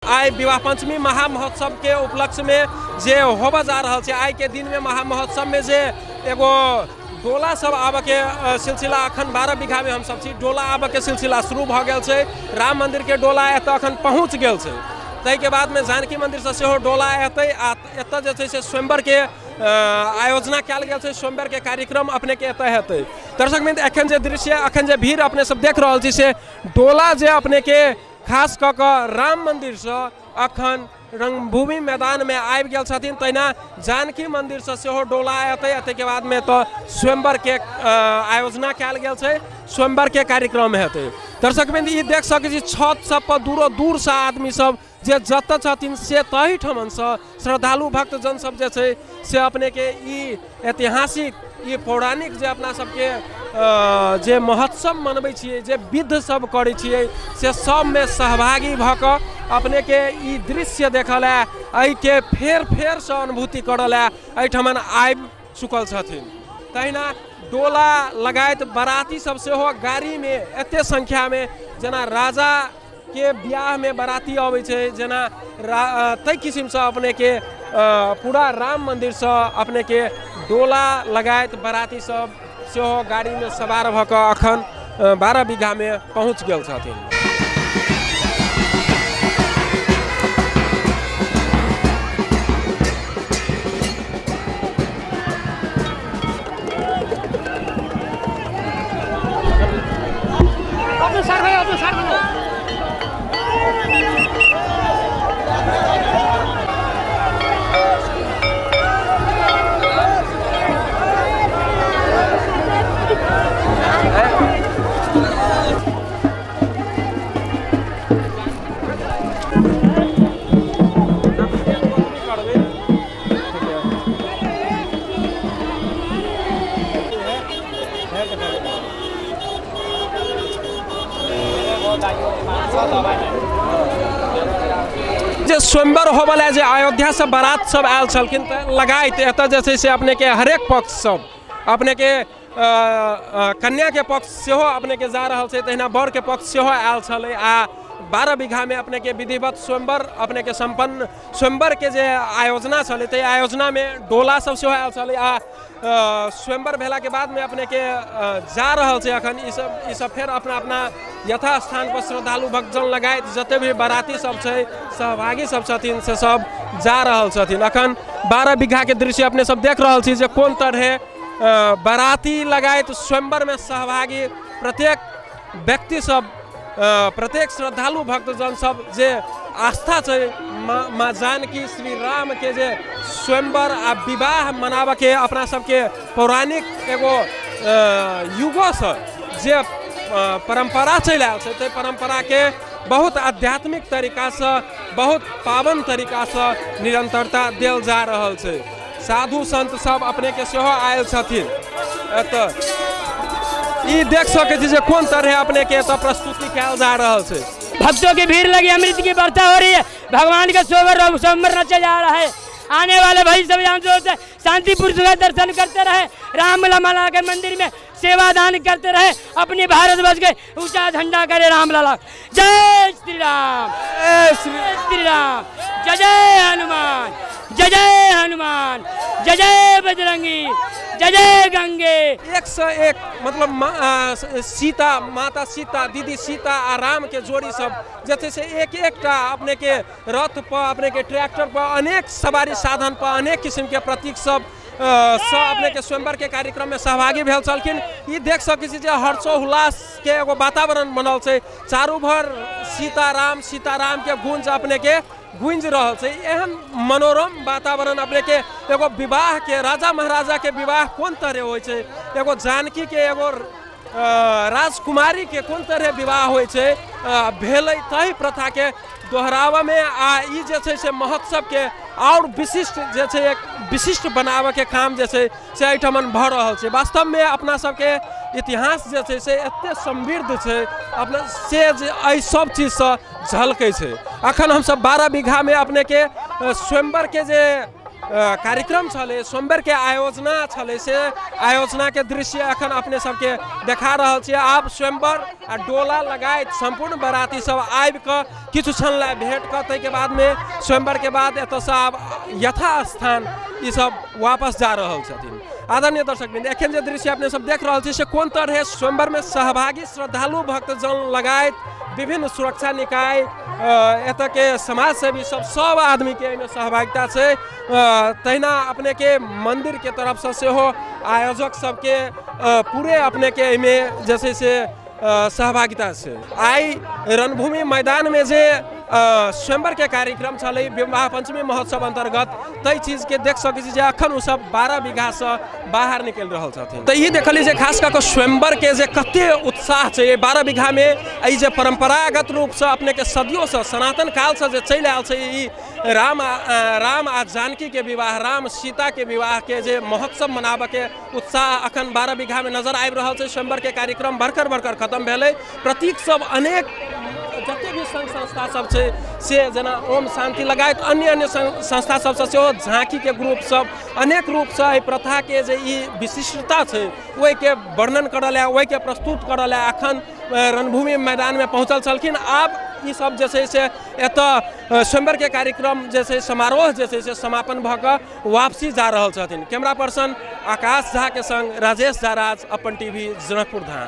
आइ विवाह पंचमी महामहोत्सव के उपलक्ष्य में जे होबऽ जा रहल छै, आइ के दिन में महामहोत्सव में जे एगो डोला सब आबऽ के सिलसिला अखन 12 बीघा में हम सब छी, डोला आबऽ के सिलसिला शुरू भऽ गेल छै। राम मंदिर के डोला एतऽ अखन पहुँच गेल छै, ताहिके बादमे जानकी मंदिरसँ सेहो डोला एतै आ एतऽ जे छै से स्वयंवर के आयोजना कयल गेल छै, स्वयंवर के कार्यक्रम अपने के एतऽ हेतै। दर्शक मित्र, एखन जे दृश्य, एखन जे भीड़ अपने सब देख रहल छी से डोला जे अपने के खास कऽ कऽ राम मंदिरसँ अखन रंगभूमि मैदानमे आबि गेल छथिन, तहिना जानकी मंदिरसँ सेहो डोला एतै आ ताहिके बादमे एतऽ स्वयंवरके आयोजना कयल गेल छै, स्वयंवरके कार्यक्रम हेतै। दर्शक बिंद, ई देख सकै छी छत सब पर दूरो दूरसँ आदमी सब जे जतऽ छथिन से तहीठमनसँ श्रद्धालु भक्तजन सब जे छै से अपनेके ई ऐतिहासिक, ई पौराणिक जे अपना सबके जे महोत्सव मनबै छियै, जे विध सब करै छियै, से सबमे सहभागी भऽ कऽ अपनेके ई दृश्य देखऽ लए, एहिके फेर फेरसँ अनुभूति करऽ लए एहिठमन आबि चुकल छथिन। तहिना डोला लगाइत बराती सब सेहो गाड़ीमे एते संख्यामे, जेना राजा के बियाहमे बराती अबै छै, जेना ताहि किसिमसँ अपनेके पूरा राम मन्दिरसँ अपनेके डोला लगाइत बराती सब सेहो गाड़ीमे सवार भऽ कऽ अखन 12 बीघामे पहुँच गेल छथिन। जे स्वयंवर होवला जे अयोध्या से बारात सब आयल छलखिन तऽ लगाइत एतऽ जे छै से अपने के हरेक पक्ष सब अपने के कन्या के पक्ष सेहो अपने के जा रहल छै, तहिना वर के पक्ष सेहो आयल छलै आ 12 बीघा में अपने के विधिवत स्वयंवर अपने के संपन्न स्वयंवर के जे आयोजना छलै ताहि आयोजना में डोला सब सेहो आयल छलै आ स्वयंवर भेला के बाद में अपने के जा रहल छै अखन ई सब फेर अपना अपना यथास्थान पर श्रद्धालु भक्तजन लगाइत जते भी बाराती सब छै सहभागी सब छथिन से सब जा रहल छथिन। अखन 12 बीघा के दृश्य अपने सब देख रहल छी जे कोन तरहे बाराती लगाइत स्वयंवर में सहभागी प्रत्येक व्यक्ति सब, प्रत्येक श्रद्धालु भक्तजन सब जे आस्था छै माँ जानकी श्री राम के जे स्वयंवर आ विवाह मनाबऽ के अपना सबके पौराणिक एगो युगोसँ जे परम्परा चलि आयल छै ताहि परम्पराके बहुत आध्यात्मिक तरीकासँ बहुत पावन तरीकासँ निरन्तरता देल जा रहल छै। साधु संत सब अपने के सेहो आयल छथिन एतऽ, ई देख सकै छी जे कोन तरह अपने के एतऽ प्रस्तुति कयल जा रहल छै। भक्तों की भीड़ लगी, अमृत की वर्षा हो रही है, भगवान का सोबर सोमवार नचा जा रहा है। आने वाले भाई सब यहाँ जो शांतिपुर से दर्शन करते रहे, राम लला के मंदिर में सेवा दान करते रहे, अपने भारतवर्ष के ऊंचा झंडा करे राम लला। जय श्री राम, जय श्री श्री राम, जय जय हनुमान, जय जय हनुमान, जय जय बजरंगी, जय जय गंगे। एक से एक मतलब सीता माता सीता दीदी सीता आ राम के जोड़ी सब जे छै से एक एकटा अपने के रथ पर अपने के ट्रैक्टर पर अनेक सवारी साधन पर अनेक किस्म के प्रतीक सब सब अपने के स्वयंवर के कार्यक्रम में सहभागी भेल छलखिन। ई देख सकै छी जे हर्षोल्लास के एगो वातावरण बनल छै, चारू भर सीताराम सीताराम के गूंज अपने के गूंज रहल छै। एहन मनोरम वातावरण अपने के एगो विवाह के राजा महाराजा के विवाह कोन तरह होइ छै, एगो जानकी के एगो राजकुमारी के कोन तरह विवाह होइ छै भेलै, ताहि प्रथा के दोहराबऽ में आ ई जे छै से महोत्सव के और विशिष्ट जे छै एक विशिष्ट बनाबऽ के काम जे छै से एहिठमन भऽ रहल छै। वास्तव में अपना सबके इतिहास जे छै से एते समृद्ध छै अपना से जे एहि सब चीजसँ झलकै छै। अखन हमसब 12 बीघा में अपने के स्वयंवर के जे कार्यक्रम छलै, स्वयंवरके आयोजना छलै, से आयोजनाके दृश्य एखन अपने सबके देखा रहल छियै। आब स्वयंवर आ डोला लगाइत सम्पूर्ण बराती सब आबि कऽ किछु क्षण लए भेंट कऽ ताहिके बादमे स्वयंवरके बाद एतऽसँ आब यथास्थान ई सब वापस जा रहल छथिन। आदरणीय दर्शकवृन्द, एखन जे दृश्य अपने सब देख रहल छी से कोन तरहे स्वयंवरमे सहभागी श्रद्धालु भक्तजन लगाइत विभिन्न सुरक्षा निकाय, एतऽके समाजसेवी सब सब आदमीके एहिमे सहभागिता छै। तहिना अपनेके मन्दिरके तरफसँ सेहो आयोजक सबके पूरे अपनेके एहिमे जे छै से सहभागिता छै। आइ रणभूमि मैदानमे जे स्वयंवरके कार्यक्रम छलै विवाह पञ्चमी महोत्सव अन्तर्गत, ताहि चीजके देख सकै छी जे अखन ओसब 12 बीघासँ बाहर निकलि रहल छथिन। तऽ ई देखलियै जे खास कऽ कऽ स्वयंवरके जे कते उत्साह छै एहि 12 बीघामे। एहि जे परम्परागत रूपसँ अपनेके सदियोसँ सनातन कालसँ जे चलि आयल छै ई राम आ जानकीके विवाह, राम सीताके विवाहके जे महोत्सव मनाबऽके उत्साह अखन 12 बीघामे नजर आबि रहल छै। स्वयंवरके कार्यक्रम भरकर भरकर खतम भेलै। प्रतीक सब अनेक जते भी संघ संस्था सब छै से जेना ओम शांति लगायत अन्य अन्य संस्था सबसँ सेहो झाँकीके ग्रुप सब अनेक रूपसँ एहि प्रथाके जे ई विशिष्टता छै ओहिके वर्णन करऽ लए, ओहिके प्रस्तुत करऽ लए अखन रणभूमि मैदानमे पहुँचल छलखिन। आब ई सब जे छै से एतऽ स्वयंवरके कार्यक्रम जे छै समारोह जे छै से समापन भऽ कऽ वापसी जा रहल छथिन। कैमरा पर्सन आकाश झा के संग राजेश झा राज, अपन टीवी, जनकपुर धाम।